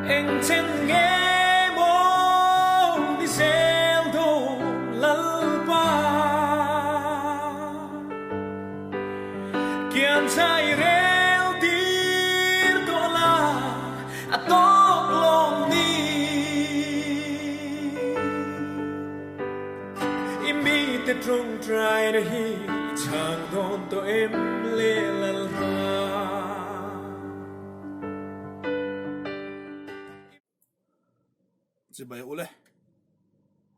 Eng chen nge maw ni zel dawn Lalpa? Kian chai rel tir tawh la a tawp lawm ni. I mite tawngtaina hi i chhang dawn tawh em le Lalpa? Chibai ule.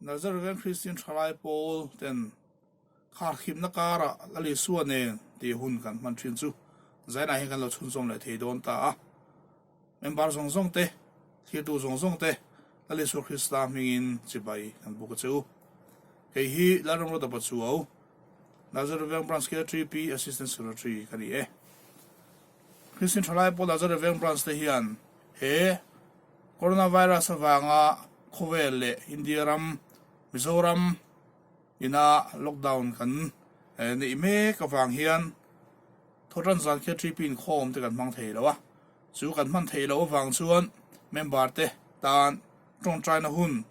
Nazareth Christian Thalai Pawl ten kharkhimna karah Lal Isua nen tih hun kan hman thin chu zainah hian kan lo chhunzawm leh thei dawn ta a. Member zawng zawng te, thirtu zawng zawng te Lal Isua Krista hmingin chibai kan buk a che u. Kei hi Lalramruata Pachuau, Nazareth Veng Branch KTP Assistant Secretary ka ni e. Christian Thalai Pawl Nazareth Veng Branch te hian he Coronavirus avanga khawvel leh India ram, Mizoram ina lockdown kan neih mek avang hian thawhtan zan KTP inkhawm te kan hmang thei lo a. Chu kan hman theih loh avang chuan member te tan tawngtaina hun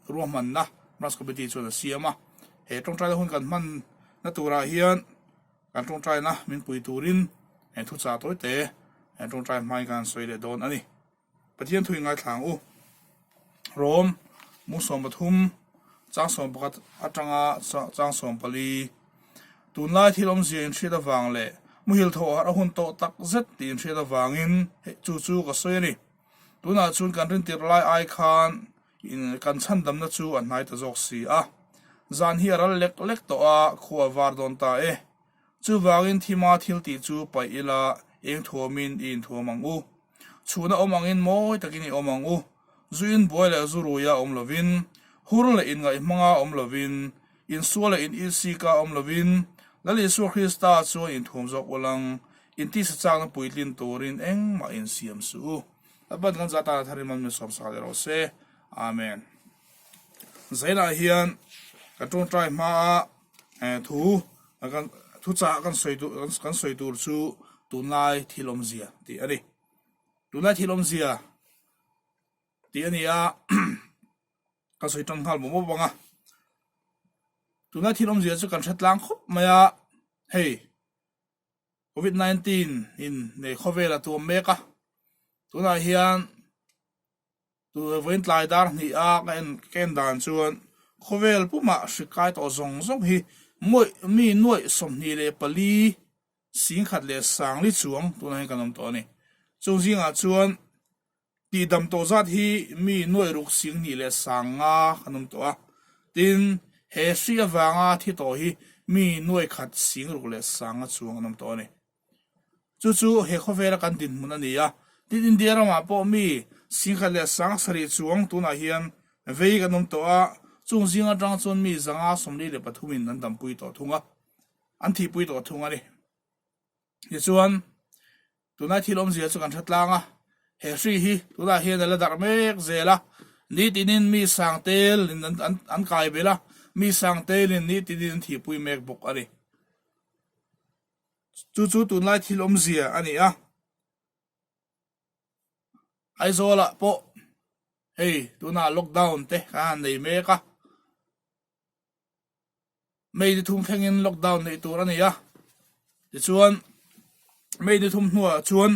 ruahmanna Branch Committee chuan a siam a. He tawngtaina hun kan hmanna turah hian kan tawngtaina min pui turin thuchah tawi te tawngtai hmain kan sawi leh dawn a ni. Pathian thu i ngaithla ang u. Rom mu 13 chang 11 atanga chang 14 Tunlai thil awmzia inhriat avang leh muhil thawh harh a hun tawh tak zet tih inhriat avangin chu chu ka sawi a ni. Tunah chuan kan rintir lai ai khan kan chhandamna chu a hnai ta zawk si a. Zan hi a ral lek lek tawh a, khua a var dawn ta e. Chuvangin thima thil tih chu paih ila eng thuamin i inthuam ang u. Chhuna awm angin mawi takin i awm ang u. Zu inbuai leh zu ruia awm lovin, hur leh inngaih hmanga awm lovin, insual leh in isika awm lovin, Lal Isua Krista chuan inthuam zawk ulang, intisa chakna puitlin turin engmah insiam suh u. Lalpan kan zah tana thar in man min sawmsak leh rawh se. Amen. Zainah hian kan tawngtai hmaa thu kan thuchah kan sawi tur kan sawi tur chu tunlai thil awmzia tih a ni. Tunlai thil awmzia tih a ni a ka sawi tan nghal mawp mawp ang a. Tunlai thil awmzia chu kan hre tlang khawp mai a, hei Covid 19 in nei khawvel a tuam mek a, tunah hian Vawiin tlai dar hnih a ka en ka en dan chuan khawvel pumah hri kai tawh zawng zawng hi mawih mi nuaih 24 singkhat leh sangli chuang tunah hian kan awm tawh a ni. Chung zingah chuan tihdam tawh zat hi mi nuaih ruk sing hnih leh sang nga kan awm tawh a. Tin, he hri avanga thi tawh hi mi nuaih khat sing ruk leh sang nga chuang an awm tawh a ni. Chu chu he khawvela kan dinhmun a ni a, tin India ramah pawh mi singkhat leh 7000 chuang tunah hian vei kan awm tawh a, chung zing atang chuan mi 543 in an dampui tawh thung a, an thihpui tawh thung a ni. Tichuan, tunlai thil awmzia chu kan hre tlang a, he hri hi tunah hian a la darh mek zel a, nitinin mi sang telin an kai belh a, mi sang telin nitinin an thihpui mek bawk a ni. Chu chu tunlai thil awmzia a ni a, Aizawlah pawh hei tunah lockdown te kan han nei mek a, May ni thum thlengin lockdown neih tur a ni a, tichuan May ni thum hnuah chuan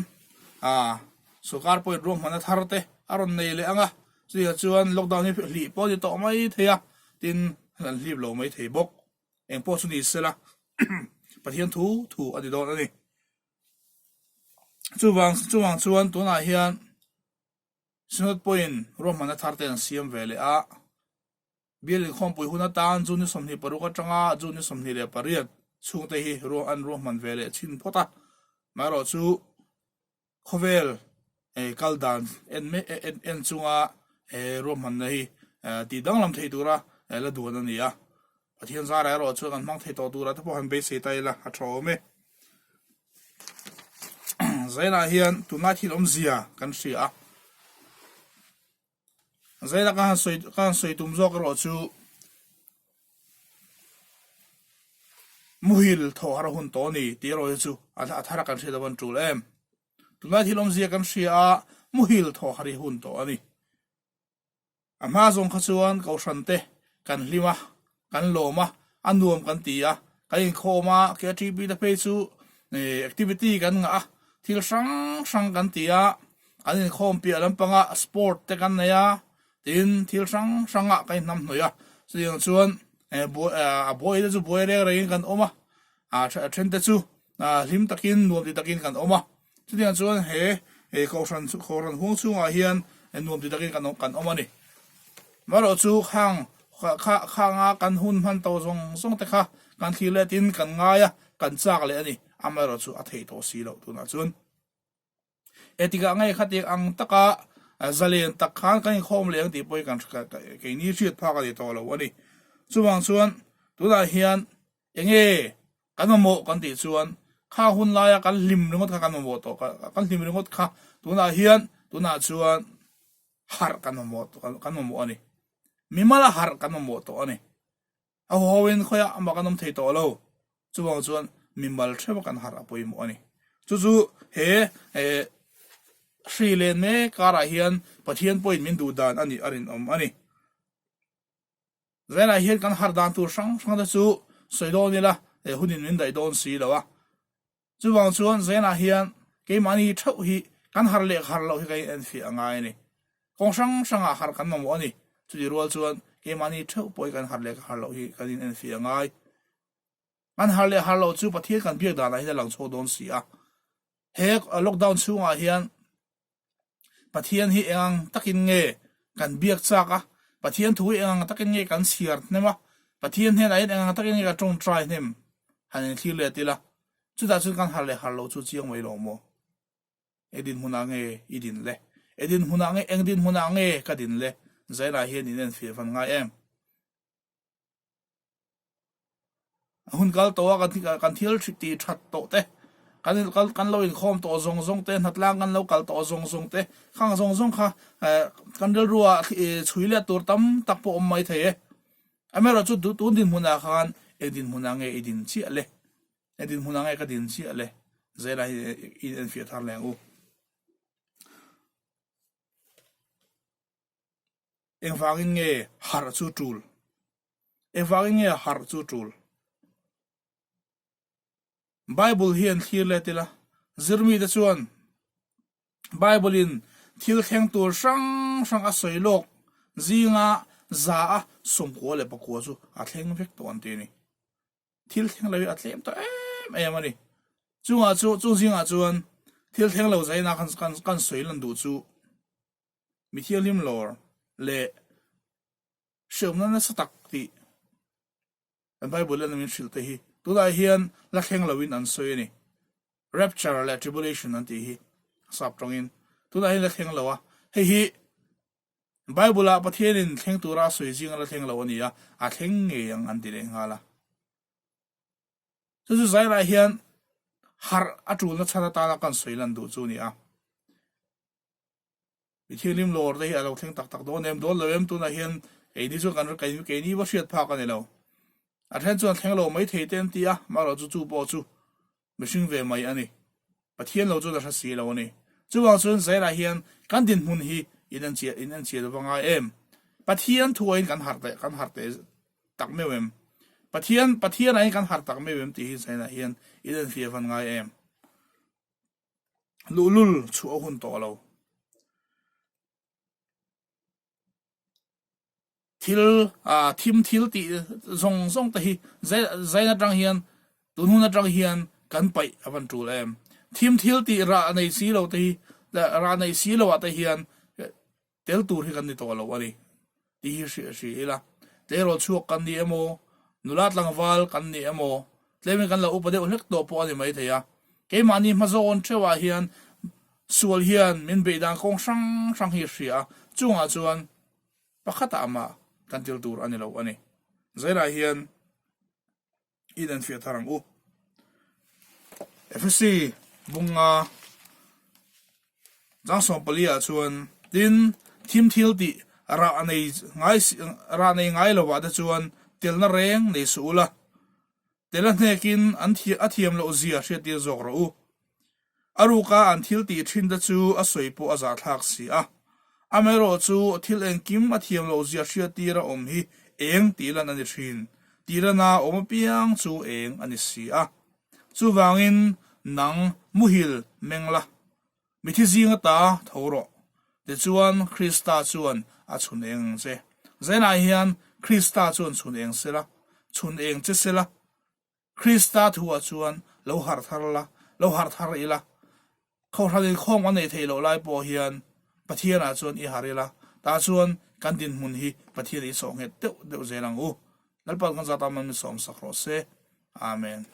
ah sorkar pawhin ruahmanna thar te a rawn nei leh ang a, chutiang chuan lockdown hi hlih pawh a ni tawh mai thei a, tin an hlip lo mai thei bawk. Eng pawh chu ni sela Pathian thu thu a ni dawn a ni. Chuvang chuvang chuan tunah hian Synod pawhin ruahmanna thar te an siam ve leh a, Bial inkhawmpui hun atan June ni 26 atanga June ni 28 chhungte hi an ruahman ve leh chhin phawt a, amaherawh chu Khawvel kal dan en mek en chunga he ruahmanna hi tih danglam thei tura la duan a ni a. Pathian zarah erawh chuan kan hmang thei tawh tura te pawh han beisei ta ila a tha awm e. Zainah hian tunlai thil awmzia kan hria a. Zaina ka han sawi ka han sawi tum zawk erawh chu muhil thawh har hun tawh a ni tih erawh hi chu a thar a kan hriat a van tul em. Tunlai thil awmzia kan hria a, Muhil thaw har i hun tawh a ni. A hma zawng kha chuan Kohhran te kan hlim a, kan lawm a, a nuam kan ti a, kan inkhawm a, KTP te phei chu activity kan ngah a, thil hrang hrang kan ti a, kan inkhawm piah lampangah sport te kan nei a, tin thil hrang hrangah kan inhnamhnawih a, chutiang chuan a buai te chu buai reng rengin kan awm a, a then te chu hlim takin nuam ti takin kan awm a. Chutiang chuan he Kohhran Kohhran huang chhungah hian nuam ti takin kan kan awm a ni. Amaherawh chu khang kha khanga kan hun hman tawh zawng zawng te kha kan thlir letin kan ngai a, kan chak leh a ni. Amaherawh chu a theih tawh si loh tunah chuan. Etikah nge khatiang ang taka zalen tak khan kan inkhawm leh ang tih pawh hi kan keini hriat phak a ni tawh lo a ni. Chuvang chuan tunah hian Enge kan mamawh kan tih chuan kha hun laia kan hlim ringawt kha kan mamawh tawh kan hlim ringawt kha tunah hian tunah chuan harh kan mamawh kan mamawh a ni. Mimala harh kan mamawh tawh a ni. A huhoin khawiah amah kan awm thei tawh lo. Chuvang chuan mimal theuh kan harh a pawimawh a ni. Chu chu he hri len mek karah hian Pathian pawhin min duh dan a nih a rinawm a ni. Velah hian kan harh dan tur hrang hrang te chu sawi dawn ila he hunin min daih dawn si lo a. Chuvang chuan Zenah hian keimahni theuh hi kan harh leh harh loh hi ka inenfiah a ngai a ni. Kawng hrang hrangah harh kan mamawh a ni. Chutih rual chuan keimahni theuh pawh hi kan harh leh harh loh hi kan inenfiah a ngai. Kan harh leh harh loh chu Pathian kan biak danah hian a lang chhuak dawn si a. He lockdown chhungah hian Pathian hi eng ang takin nge kan biak chak a, Pathian thu hi eng ang takin nge kan chhiar hnem a, Pathian hnenah hian eng ang takin nge kan tawngtai hnem han inthlir let ila, chutah chuan kan harh leh harh loh chu chiang mai lo maw? Eng dinhmunah nge i din le? Eng dinhmunah nge eng dinhmunah nge ka din le? Zainah hian in enfiah van ngai em? A hun kal tawh a kan thil tih that tawh te, kan kan lo inkhawm tawh zawng zawng te, hnatlang kan lo kal tawh zawng zawng te, khang zawng zawng kha kan rilrua chhui let tur tam tak pawh awm mai thei e. Amaherawh chu tun dinhmunah khan eng dinhmunah nge i din chiah le? Eng dinhmunah nge ka din chiah le? Zela hi i enfiah thar leh ang u. Engvangin nge harh chu tul? Engvangin nge harh chu tul? Bible hian thlir let ila, zirmite chuan Bible-in thil thleng tur hrang hrang a sawi lawk zinga 199 chu a thleng vek tawh an ti a ni. Thil thleng lo hi a tlem tawh em em a ni. Chungah chu chung zingah chuan thil thleng lo zaina kan kan sawi lan duh chu Mi thianghlim lawr leh hreawmna nasa tak tih kan Bible hian min hrilh te hi tunah hian la thleng loin an sawi a ni. Rapture leh tribulation an tih hi sap tawngin tunah hian la thleng lo a, hei hi Bible ah Pathianin thleng tura a sawi zinga la thleng lo a ni a, a thleng ngei ang an ti leh nghal a. Chu chu zairah hian harh a tulna chhan atana kan sawi lan duh chu a ni a. Mi thianghlim lawr te hi a lo thleng tak tak dawn em dawn lo em tunah hian keini chuan kan keini va hriat phak a ni lo. A then chuan thleng lo mai thei te an ti a, amaherawh chu chu pawh chu mihring ve mai a ni. Pathian lo chuan a hre si lo a ni. Chuvang chuan Zairah hian kan dinhmun hi in en chiah in en chiah lova ngai em? Pathian thuain kan harh teh kan harh teh tak meuh em? Pathian Pathianah hian kan harh tak meuh em tih hi Zairah hian in enfiah van ngai em? Luhlul chhuah a hun tawh lo. Thil thim thil tih zawng zawng te hi zain atang hian tun hun atang hian kan paih a van tul em. Thim thil tih rah nei si lo te hi rah nei si lo ah te hian Tel tur hi kan ni tawh lo a ni tih hi hriat hri ila. Tleirawl chhuak kan ni emaw, nula tlangval kan ni emaw, tlemin kan lo upa deuh hlek tawh pawh a ni maithei a. Keimahni hmazawn theuhah hian sual hian min beih dan kawng hrang hrang hi a hria a, chungah chuan pakhatah mah kan tel tur a ni lo a ni. Zailah hian in an fiah thar ang u. Efesi bunga Changsawm pali ah chuan tin thim thil tih rah nei ngai rah nei ngai lovah te chuan telna reng nei suh ula, tel a hnekin an a thiam loh zia hriattir zawk rawh u. A ruka an thil tih thin te chu a sawi pawh a zahthlak si a. Amaherawhchu thil engkim a thiam loh zia hriattir a awm hi eng tih lan a ni thin. Tih lana awm apiang chu eng a ni si a. Chuvangin nang muhil meng la, mithi zing ata tho rawh. Tichuan Krista chuan a chhun eng ang che. Zainah hian Krista chuan chhun eng sela, chhun eng che sela, Krista thuah chuan lo harh thar la, lo harh thar ila. Kohhran inkhawm kan neih theih loh lai pawh hian Pathianah chuan i harh ila, tah chuan kan dinhmun hi Pathian i sawh nghet deuh deuh zel ang u. Lalpa kan zat aman min sawmsak rawh se. Amen.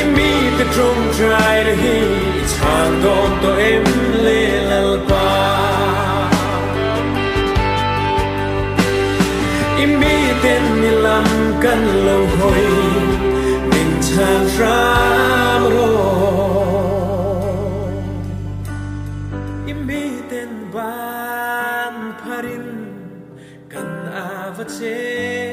I mite tawngtai na hi i chhang dawn tawh em le Lalpa? I miten ni lam kan lo hawi min chhang hram rawh. I miten ban pharin kan ava che.